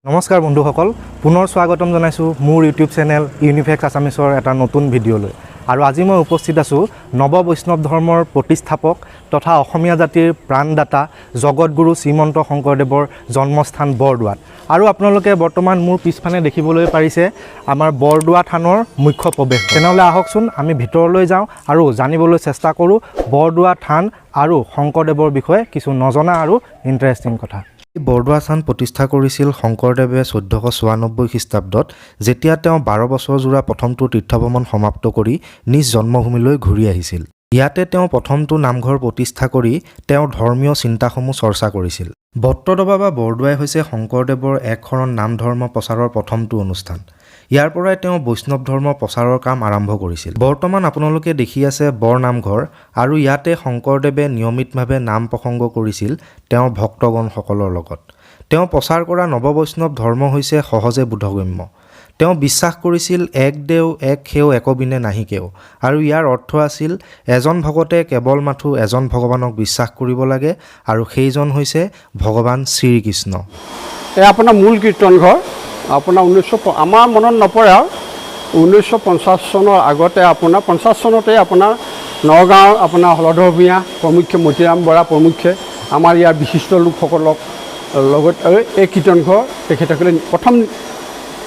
নমস্কাৰ বন্ধুসকল, পুনৰ স্বাগতম জনাইছোঁ মোৰ ইউটিউব চেনেল ইউনিফেক্স আছামিছৰ এটা নতুন ভিডিঅ'লৈ। আৰু আজি মই উপস্থিত আছোঁ নৱ বৈষ্ণৱ ধৰ্মৰ প্ৰতিষ্ঠাপক তথা অসমীয়া জাতিৰ প্ৰাণদাতা জগতগুৰু শ্ৰীমন্ত শংকৰদেৱৰ জন্মস্থান বৰদোৱাত। আৰু আপোনালোকে বৰ্তমান মোৰ পিছফালে দেখিবলৈ পাৰিছে আমাৰ বৰদোৱা থানৰ মুখ্য প্ৰৱেশ। তেনেহ'লে আহকচোন আমি ভিতৰলৈ যাওঁ আৰু জানিবলৈ চেষ্টা কৰোঁ বৰদোৱা থান আৰু শংকৰদেৱৰ বিষয়ে কিছু নজনা আৰু ইণ্টাৰেষ্টিং কথা। বৰদোৱা থান প্ৰতিষ্ঠা কৰিছিল শংকৰদেৱে 1494 খ্ৰীষ্টাব্দত, যেতিয়া তেওঁ 12 বছৰ জোৰা প্ৰথমটো তীৰ্থভ্ৰমণ সমাপ্ত কৰি নিজ জন্মভূমিলৈ ঘূৰি আহিছিল। ইয়াতে তেওঁ প্ৰথমটো নামঘৰ প্ৰতিষ্ঠা কৰি তেওঁৰ ধৰ্মীয় চিন্তাসমূহ চৰ্চা কৰিছিল। বটদ্ৰৱা বা বৰদোৱাই হৈছে শংকৰদেৱৰ এক শৰণ নাম ধৰ্ম প্ৰচাৰৰ প্ৰথমটো অনুষ্ঠান। ইয়াৰ পৰাই তেওঁ বৈষ্ণৱ ধৰ্ম প্ৰচাৰৰ কাম আৰম্ভ কৰিছিল। বৰ্তমান আপোনালোকে দেখি আছে বৰ নামঘৰ আৰু ইয়াতে শংকৰদেৱে নিয়মিতভাৱে নাম প্ৰসংগ কৰিছিল তেওঁৰ ভক্তগণসকলৰ লগত। তেওঁ প্ৰচাৰ কৰা নৱবৈষ্ণৱ ধৰ্ম হৈছে সহজে বোধগম্য। তেওঁ বিশ্বাস কৰিছিল এক দেও এক সেও একবিনে নাহি কেও, আৰু ইয়াৰ অৰ্থ আছিল এজন ভকতে কেৱল মাথো এজন ভগৱানক বিশ্বাস কৰিব লাগে আৰু সেইজন হৈছে ভগৱান শ্ৰীকৃষ্ণ। এই আপোনাৰ মূল কীৰ্তন ঘৰ আপোনাৰ আমাৰ মনত নপৰে আৰু 1950 চনৰ আগতে, আপোনাৰ 50 চনতে আপোনাৰ নগাঁৱৰ আপোনাৰ হলধৰ ভূঞা প্ৰমুখ্যে, মতিৰাম বৰা প্ৰমুখ্যে আমাৰ ইয়াৰ বিশিষ্ট লোকসকলক লগত এই কীৰ্তন ঘৰ তেখেতসকলে প্ৰথম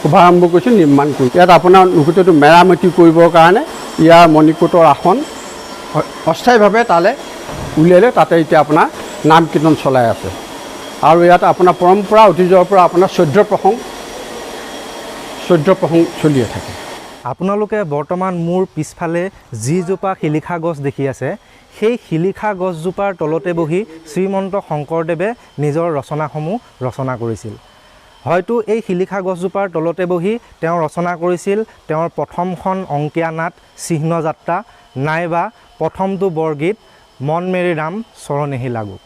শুভাৰম্ভ কৰিছিল, নিৰ্মাণ কৰি ইয়াত আপোনাৰ গোটেইটো মেৰামতি কৰিবৰ কাৰণে ইয়াৰ মণিকূটৰ আসন অস্থায়ীভাৱে তালৈ উলিয়ালে। তাতে এতিয়া আপোনাৰ নাম কীৰ্তন চলাই আছে। আৰু ইয়াত আপোনাৰ পৰম্পৰা অতীজৰ পৰা আপোনাৰ 14 প্ৰসংগ চলিয়ে থাকে। আপোনালোকে বৰ্তমান মোৰ পিছফালে যিজোপা শিলিখা গছ দেখি আছে, সেই শিলিখা গছজোপাৰ তলতে বহি শ্ৰীমন্ত শংকৰদেৱে নিজৰ ৰচনাসমূহ ৰচনা কৰিছিল। হয়তো এই শিলিখা গছজোপাৰ তলতে বহি তেওঁ ৰচনা কৰিছিল তেওঁৰ প্ৰথমখন অংকীয়া নাট চিহ্নযাত্ৰা, নাইবা প্ৰথমটো বৰগীত মন মেৰি ৰাম চৰণেহি লাগো।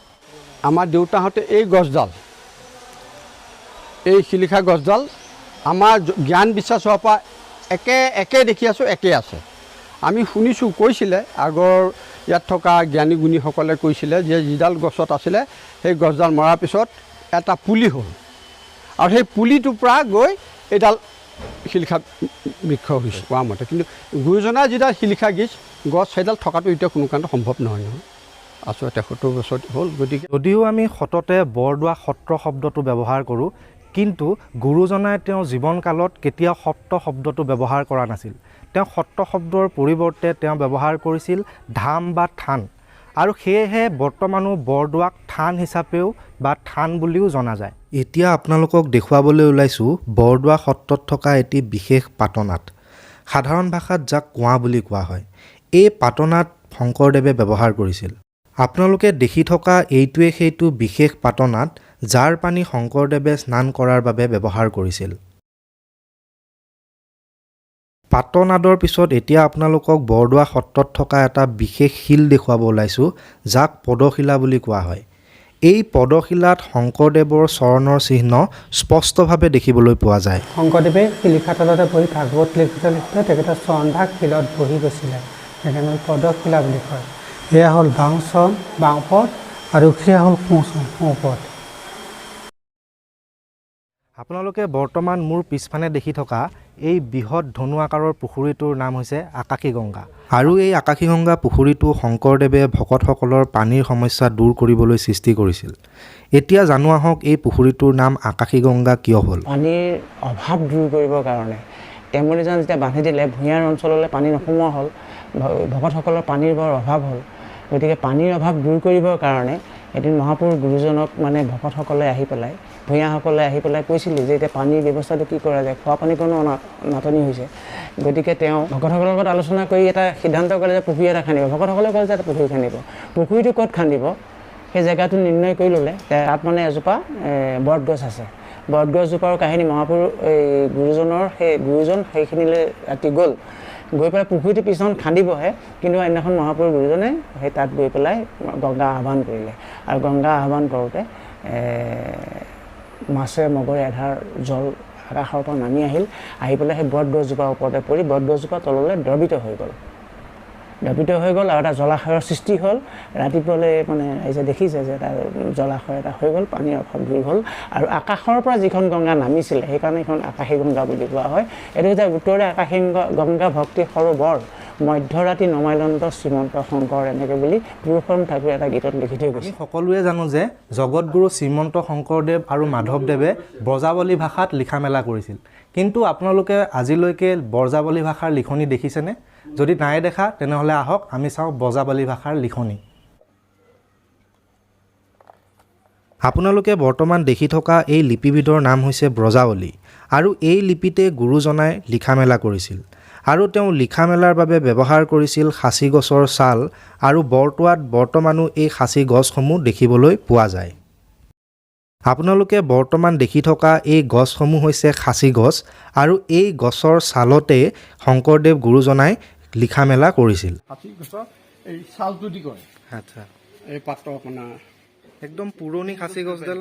আমাৰ দেউতাহঁতে এই গছডাল, এই শিলিখা গছডাল আমাৰ জ্ঞান বিশ্বাস হোৱাৰ পৰা একে একে দেখি আছোঁ, একে আছে। আমি শুনিছোঁ, কৈছিলে আগৰ ইয়াত থকা জ্ঞানী গুণীসকলে কৈছিলে যে যিডাল গছত আছিলে সেই গছডাল মৰাৰ পিছত এটা পুলি হ'ল আৰু সেই পুলিটোৰ পৰা গৈ এইডাল শিলিখা বৃক্ষ হৈছে কোৱা মতে। কিন্তু গুৰুজনাৰ যিডাল শিলিখা গছ, সেইডাল থকাটো এতিয়া কোনো কাৰণত সম্ভৱ নহয়। নহয়, আচলতে 73 বছৰ হ'ল, গতিকে যদিও আমি সততে বৰদোৱা সত্ৰ শব্দটো ব্যৱহাৰ কৰোঁ, কিন্তু গুৰুজনাই তেওঁৰ জীৱনকালত কেতিয়াও সত্ৰ শব্দটো ব্যৱহাৰ কৰা নাছিল। তেওঁ সত্ৰ শব্দৰ পৰিৱৰ্তে তেওঁ ব্যৱহাৰ কৰিছিল ধাম বা থান, আৰু সেয়েহে বৰ্তমানো বৰদোৱাক থান হিচাপেও বা থান বুলিও জনা যায়। এতিয়া আপোনালোকক দেখুৱাবলৈ ওলাইছোঁ বৰদোৱা সত্ৰত থকা এটি বিশেষ পাটনাট, সাধাৰণ ভাষাত যাক কুঁৱা বুলি কোৱা হয়। এই পাটনাট শংকৰদেৱে ব্যৱহাৰ কৰিছিল। আপোনালোকে দেখি থকা এইটোৱে সেইটো বিশেষ পাটনাট, যাৰ পানী শংকৰদেৱে স্নান কৰাৰ বাবে ব্যৱহাৰ কৰিছিল। পাটনাদৰ পিছত এতিয়া আপোনালোকক বৰদোৱা সত্ৰত থকা এটা বিশেষ শিল দেখুৱাব ওলাইছোঁ, যাক পদশিলা বুলি কোৱা হয়। এই পদশিলাত শংকৰদেৱৰ চৰণৰ চিহ্ন স্পষ্টভাৱে দেখিবলৈ পোৱা যায়। শংকৰদেৱে শিলিখা তলতে বহি ভাগৱত লিখোঁতে লিখোঁতে তেখেতৰ চৰণভাগ শিলত বহি গৈছিলে, সেইকাৰণে পদশিলা বুলি কয়। এয়া হ'ল বাওঁ চৰণ, বাওঁ পদ, আৰু সেয়া হ'ল সোঁ চৰণ, সোঁ পদ। আপোনালোকে বৰ্তমান মোৰ পিছফালে দেখি থকা এই বৃহৎ ধনু আকাৰৰ পুখুৰীটোৰ নাম হৈছে আকাশী গংগা। আৰু এই আকাশী গংগা পুখুৰীটো শংকৰদেৱে ভকতসকলৰ পানীৰ সমস্যা দূৰ কৰিবলৈ সৃষ্টি কৰিছিল। এতিয়া জানো আহক এই পুখুৰীটোৰ নাম আকাশী গংগা কিয় হ'ল। পানীৰ অভাৱ দূৰ কৰিবৰ কাৰণে তেমলীজান যেতিয়া বান্ধি দিলে, ভূঞাৰ অঞ্চললৈ পানী নোসোমোৱা হ'ল, ভকতসকলৰ পানীৰ বৰ অভাৱ হ'ল। গতিকে পানীৰ অভাৱ দূৰ কৰিবৰ কাৰণে এদিন মহাপুৰুষ গুৰুজনক মানে ভকতসকলে আহি পেলাই, ভূঞাসকলে আহি পেলাই কৈছিলে যে এতিয়া পানীৰ ব্যৱস্থাটো কি কৰা যায়, খোৱা পানীকণো নাটনি হৈছে। গতিকে তেওঁ ভকতসকলৰ লগত আলোচনা কৰি এটা সিদ্ধান্ত কৰিলে যে পুখুৰী এটা খান্দিব। ভকতসকলে ক'লে যে এটা পুখুৰী খান্দিব, পুখুৰীটো ক'ত খান্দিব সেই জেগাটো নিৰ্ণয় কৰি ল'লে। তাত মানে এজোপা বটগছ আছে। বটগছজোপাৰ কাহিনী, মহাপুৰুষ এই গুৰুজনৰ সেই গুৰুজন সেইখিনিলৈ ৰাতি গ'ল, গৈ পেলাই পুখুৰীটো পিছদিনাখন খান্দিবহে, কিন্তু এদিনাখন মহাপুৰুষ গুৰুজনে সেই তাত গৈ পেলাই গংগা আহ্বান কৰিলে। আৰু গংগা আহ্বান কৰোঁতে মাছে মগৰে এধাৰ জল আকাশৰ পৰা নামি আহিল, আহি পেলাই সেই বটগছজোপাৰ ওপৰতে পৰি বটগছজোপা তললৈ দ্ৰৱিত হৈ গ'ল। দ্ৰৱিত হৈ গ'ল আৰু এটা জলাশয়ৰ সৃষ্টি হ'ল। ৰাতিপুৱালৈ মানে ৰাইজে দেখিছে যে এটা জলাশয় এটা হৈ গ'ল, পানীৰ অভাৱ দূৰ হ'ল। আৰু আকাশৰ পৰা যিখন গংগা নামিছিলে সেইকাৰণে এইখন আকাশী গংগা বুলি কোৱা হয়। এইটো হৈছে উত্তৰে আকাশী গংগা ভক্তি সৰোবৰ মধ্যৰাতি নমাইলন্ত শ্ৰীমন্ত শংকৰ, এনেকৈ বুলি পুৰুষোত্তম ঠাকুৰে এটা গীতত লিখি থৈ গৈছে। আমি সকলোৱে জানো যে জগতগুৰু শ্ৰীমন্ত শংকৰদেৱ আৰু মাধৱদেৱে ব্ৰজাৱলী ভাষাত লিখা মেলা কৰিছিল, কিন্তু আপোনালোকে আজিলৈকে ব্ৰজাৱলী ভাষাৰ লিখনি দেখিছেনে? যদি নাই দেখা তেনেহ'লে আহক আমি চাওঁ ব্ৰজাৱলী ভাষাৰ লিখনি। আপোনালোকে বৰ্তমান দেখি থকা এই লিপিবিধৰ নাম হৈছে ব্ৰজাৱলী আৰু এই লিপিতে গুৰুজনাই লিখা মেলা কৰিছিল আৰু তেওঁ লিখা মেলাৰ বাবে ব্যৱহাৰ কৰিছিল সাঁচি গছৰ ছাল আৰু বৰটোৱাত বৰ্তমানো এই সাঁচি গছসমূহ দেখিবলৈ পোৱা যায়। আপোনালোকে বৰ্তমান দেখি থকা এই গছসমূহ হৈছে সাঁচি গছ আৰু এই গছৰ ছালতে শংকৰদেৱ গুৰুজনাই লিখা মেলা কৰিছিল। সাঁচি গছৰ এই ছালটো দি কৰে। আচ্ছা, এই পাত্ৰ আপোনাৰ একদম পুৰণি সাঁচি গছডাল?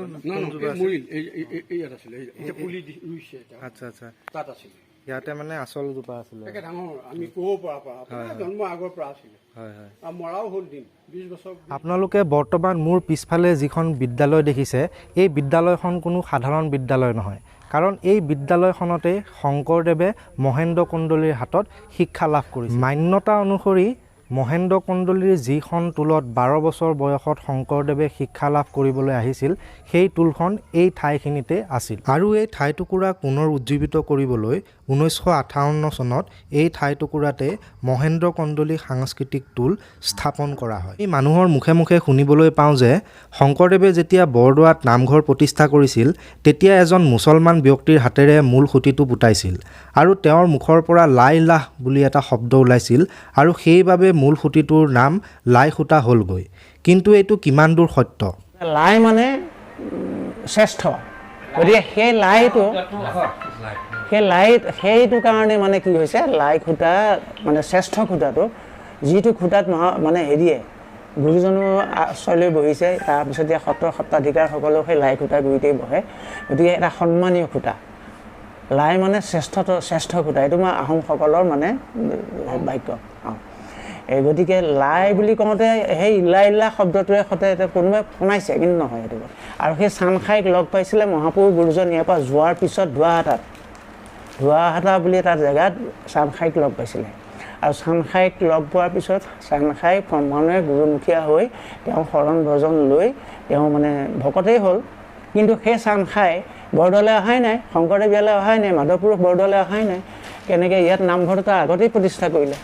মৰিল, এই ইয়াত আছিলে, এতিয়া পুলি ৰুইছে। আচ্ছা আচ্ছা, তাত আছিলে, ইয়াতে মানে আচল জোপা আছিলে, একে ডাঙৰ, আমি ক'ব পৰা পৰা জন্ম আগৰ পৰা আছিলে। হয় হয়, আৰু মৰাও হ'ল দিন 20 বছৰ। আপোনালোকে বৰ্তমান মোৰ পিছফালে যিখন বিদ্যালয় দেখিছে, এই বিদ্যালয়খন কোনো সাধাৰণ বিদ্যালয় নহয়, কাৰণ এই বিদ্যালয়খনতে শংকৰদেৱে মহেন্দ্ৰ কন্দলীৰ হাতত শিক্ষা লাভ কৰিছিল। মান্যতা অনুসৰি মহেন্দ্ৰ কন্দলীৰ যিখন টোলত 12 বছৰ বয়সত শংকৰদেৱে শিক্ষা লাভ কৰিবলৈ আহিছিল, সেই টোলখন এই ঠাইখিনিতে আছিল। আৰু এই ঠাইটুকুৰা পুনৰ উজ্জীৱিত কৰিবলৈ 1958 চনত এই ঠাইটুকুৰাতে মহেন্দ্ৰ কন্দলী সাংস্কৃতিক টোল স্থাপন কৰা হয়। এই মানুহৰ মুখে মুখে শুনিবলৈ পাওঁ যে শংকৰদেৱে যেতিয়া বৰদোৱাত নামঘৰ প্ৰতিষ্ঠা কৰিছিল, তেতিয়া এজন মুছলমান ব্যক্তিৰ হাতেৰে মূল খুঁটিটো পুতাইছিল আৰু তেওঁৰ মুখৰ পৰা লাই লাহ বুলি এটা শব্দ ওলাইছিল আৰু সেইবাবে মূল খুঁটিটোৰ নাম লাই খুঁটা হ'লগৈ। কিন্তু এইটো কিমান দূৰ সত্য? লাই মানে শ্ৰেষ্ঠ, গতিকে সেই লাইটো সেই লাই সেইটো কাৰণে মানে কি হৈছে, লাই খুঁটা মানে শ্ৰেষ্ঠ খুঁটাটো, যিটো খুঁটাত মহা মানে হেৰিয়ে গুৰুজনো আশ্ৰয় লৈ বহিছে, তাৰপিছত এতিয়া সত্ৰৰ সত্ৰাধিকাৰসকলেও সেই লাই খুঁটাৰ গুৰিতেই বহে। গতিকে এটা সন্মানীয় খুঁটা, লাই মানে শ্ৰেষ্ঠ খুঁটা, এইটো মই আহোমসকলৰ মানে বাক্য। অঁ, এই গতিকে লাই বুলি কওঁতে সেই ইলা ইলা শব্দটোৰে সতে কোনোবাই শুনাইছে, কিন্তু নহয় সেইটো। আৰু সেই চানখাইক লগ পাইছিলে মহাপুৰুষ গুৰুজন ইয়াৰ পৰা যোৱাৰ পিছত ধোৱাহাটাত, ধোৱাহাটা বুলি এটা জেগাত চানখাইক লগ পাইছিলে। আৰু চানখাইক লগ পোৱাৰ পিছত চানখাই ক্ৰমান্বয়ে গুৰুমুখীয়া হৈ তেওঁ শৰণ ভজন লৈ তেওঁ মানে ভকতেই হ'ল। কিন্তু সেই চানখাই বৰদোৱালৈ অহাই নাই, শংকৰদেৱ ইয়ালৈ অহাই নাই, মাধৱপুৰুষ বৰদোৱালৈ অহাই নাই। কেনেকৈ ইয়াত নামঘৰটো তাৰ আগতেই প্ৰতিষ্ঠা কৰিলে।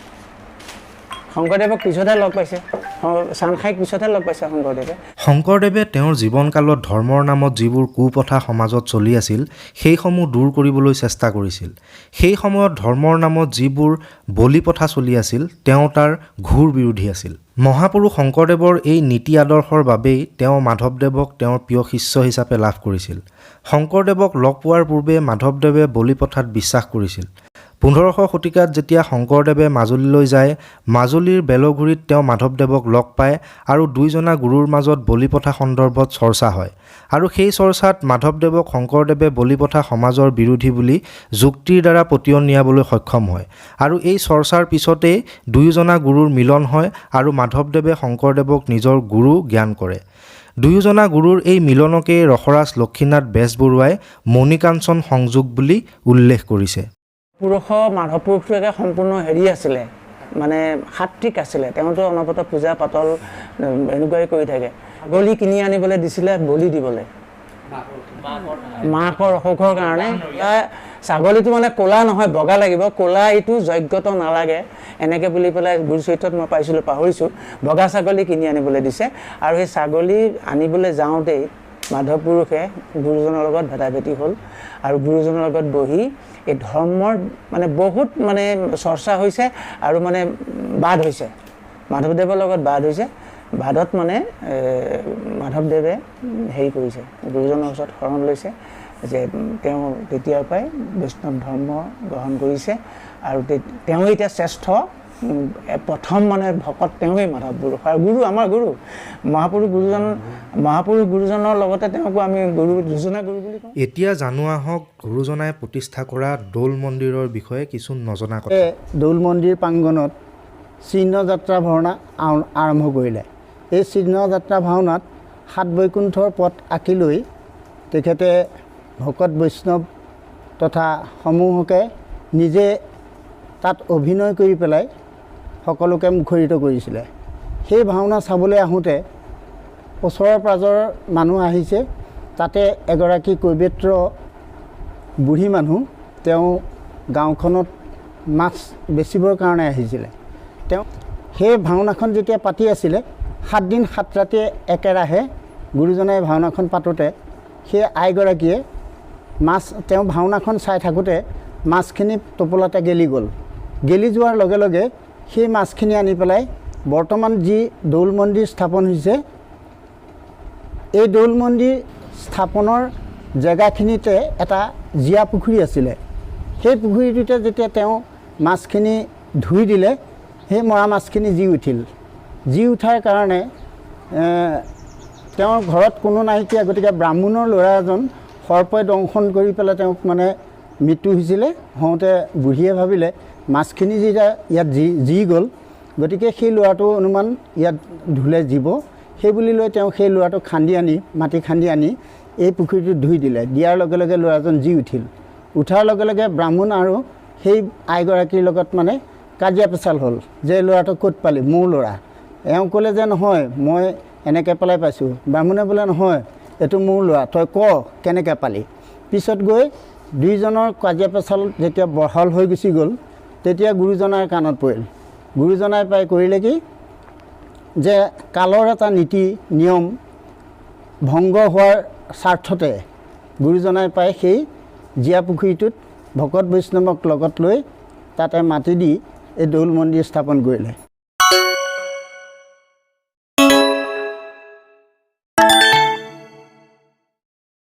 শংকৰদেৱক পিছতহে লগ পাইছে, চানখাইক পিছতহে লগ পাইছে শংকৰদেৱে। শংকৰদেৱে তেওঁৰ জীৱনকালত ধৰ্মৰ নামত যিবোৰ কুপ্ৰথা সমাজত চলি আছিল সেইসমূহ দূৰ কৰিবলৈ চেষ্টা কৰিছিল। সেই সময়ত ধৰ্মৰ নামত যিবোৰ বলি প্ৰথা চলি আছিল তেওঁ তাৰ ঘোৰ বিৰোধী আছিল। মহাপুৰুষ শংকৰদেৱৰ এই নীতি আদৰ্শৰ বাবেই তেওঁ মাধৱদেৱক তেওঁৰ প্ৰিয় শিষ্য হিচাপে লাভ কৰিছিল। শংকৰদেৱক লগ পোৱাৰ পূৰ্বে মাধৱদেৱে বলি প্ৰথাত বিশ্বাস কৰিছিল। 1500 শতিকাত যেতিয়া শংকৰদেৱে মাজুলীলৈ যায়, মাজুলীৰ বেলগুৰিত তেওঁ মাধৱদেৱক লগ পায় আৰু দুইজনা গুৰুৰ মাজত বলি প্ৰথা সন্দৰ্ভত চৰ্চা হয় আৰু সেই চৰ্চাত মাধৱদেৱক শংকৰদেৱে বলি প্ৰথা সমাজৰ বিৰোধী বুলি যুক্তিৰ দ্বাৰা পতিয়ন নিয়াবলৈ সক্ষম হয় আৰু এই চৰ্চাৰ পিছতেই দুয়োজনা গুৰুৰ মিলন হয় আৰু মাধৱদেৱে শংকৰদেৱক নিজৰ গুৰু জ্ঞান কৰে। দুয়োজনা গুৰুৰ এই মিলনকেই ৰসৰাজ লক্ষীনাথ বেজবৰুৱাই মণিকাঞ্চন সংযোগ বুলি উল্লেখ কৰিছে। পুৰুষ মাধৱ পুৰুষটো একে সম্পূৰ্ণ হেৰি আছিলে, মানে সাত্বিক আছিলে। তেওঁতো অনবৰত পূজা পাতল এনেকুৱাই কৰি থাকে। ছাগলী কিনি আনিবলৈ দিছিলে বলি দিবলৈ মাকৰ অসুখৰ কাৰণে। ছাগলীটো মানে ক'লা নহয় বগা লাগিব, ক'লা এইটো যজ্ঞত নালাগে এনেকৈ বুলি পেলাই গুৰুচৰিত্ৰত মই পাইছিলোঁ, পাহৰিছোঁ। বগা ছাগলী কিনি আনিবলৈ দিছে আৰু সেই ছাগলী আনিবলৈ যাওঁতেই মাধৱ পুৰুষে গুৰুজনৰ লগত ভেটাভেটি হ'ল আৰু গুৰুজনৰ লগত বহি এই ধৰ্মৰ মানে বহুত মানে চৰ্চা হৈছে আৰু মানে বাদ হৈছে, মাধৱদেৱৰ লগত বাদ হৈছে। বাদত মানে মাধৱদেৱে হেৰি কৰিছে, গুৰুজনৰ ওচৰত শৰণ লৈছে যে তেওঁ তেতিয়াৰ পৰাই বৈষ্ণৱ ধৰ্ম গ্ৰহণ কৰিছে আৰু তেওঁ এতিয়া শ্ৰেষ্ঠ প্ৰথম মানে ভকত তেওঁৱেই মাধৱ পুৰুষ আৰু গুৰু, আমাৰ গুৰু মহাপুৰুষ গুৰুজন, মহাপুৰুষ গুৰুজনৰ লগতে তেওঁকো আমি গুৰু দুজনা গুৰু বুলি কওঁ। এতিয়া জানো আহক গুৰুজনাই প্ৰতিষ্ঠা কৰা দৌল মন্দিৰৰ বিষয়ে কিছু নজনা কথা। দৌল মন্দিৰ প্ৰাংগণত চিহ্নযাত্ৰা ভাওনা আৰম্ভ কৰিলে। এই চিহ্নযাত্ৰা ভাওনাত সাত বৈকুণ্ঠৰ পথ আঁকি লৈ তেখেতে ভকত বৈষ্ণৱ তথা সমূহকে নিজে তাত অভিনয় কৰি পেলাই সকলোকে মুখৰিত কৰিছিলে। সেই ভাওনা চাবলৈ আহোঁতে ওচৰৰ পাঁজৰৰ মানুহ আহিছে। তাতে এগৰাকী কৈবেত্ৰ বুঢ়ী মানুহ, তেওঁ গাঁওখনত মাছ বেচিবৰ কাৰণে আহিছিলে। তেওঁ সেই ভাওনাখন যেতিয়া পাতি আছিলে, 7 দিন 7 ৰাতি একেৰাহে গুৰুজনাই ভাওনাখন পাতোঁতে সেই আইগৰাকীয়ে মাছ, তেওঁ ভাওনাখন চাই থাকোঁতে মাছখিনি টোপোলাতে গেলি গ'ল। গেলি যোৱাৰ লগে লগে সেই মাছখিনি আনি পেলাই বৰ্তমান যি দৌল মন্দিৰ স্থাপন হৈছে, এই দৌল মন্দিৰ স্থাপনৰ জেগাখিনিতে এটা জীয়া পুখুৰী আছিলে। সেই পুখুৰীটোতে যেতিয়া তেওঁ মাছখিনি ধুই দিলে, সেই মৰা মাছখিনি জি উঠিল। জি উঠাৰ কাৰণে তেওঁৰ ঘৰত কোনো নাইকিয়া, গতিকে ব্ৰাহ্মণৰ ল'ৰা এজন সৰ্পই দংশন কৰি পেলাই তেওঁক মানে মৃত্যু হৈছিলে। হওঁতে বুঢ়ীয়ে ভাবিলে, মাছখিনি যেতিয়া ইয়াত জি জি গ'ল, গতিকে সেই ল'ৰাটো অনুমান ইয়াত ধুলে জীব। সেই বুলি লৈ তেওঁ সেই ল'ৰাটোক খান্দি আনি, মাটি খান্দি আনি এই পুখুৰীটোত ধুই দিলে। দিয়াৰ লগে লগে ল'ৰাজন জি উঠিল। উঠাৰ লগে লগে ব্ৰাহ্মণ আৰু সেই আইগৰাকীৰ লগত মানে কাজিয়া পেচাল হ'ল যে ল'ৰাটো ক'ত পালি, মোৰ ল'ৰা। এওঁ ক'লে যে নহয়, মই এনেকৈ পেলাই পাইছোঁ। ব্ৰাহ্মণে বোলে নহয়, এইটো মোৰ ল'ৰা, তই ক কেনেকৈ পালি। পিছত গৈ দুইজনৰ কাজিয়া পেচাল যেতিয়া বহল হৈ গুচি গ'ল, তেতিয়া গুৰুজনাৰ কাণত পৰিল। গুৰুজনাই পাই কৰিলে কি যে কালৰ এটা নীতি নিয়ম ভংগ হোৱাৰ স্বাৰ্থতে গুৰুজনাই পাই সেই জীয়া পুখুৰীটোত ভকত বৈষ্ণৱক লগত লৈ তাতে মাটি দি এই দৌল মন্দিৰ স্থাপন কৰিলে।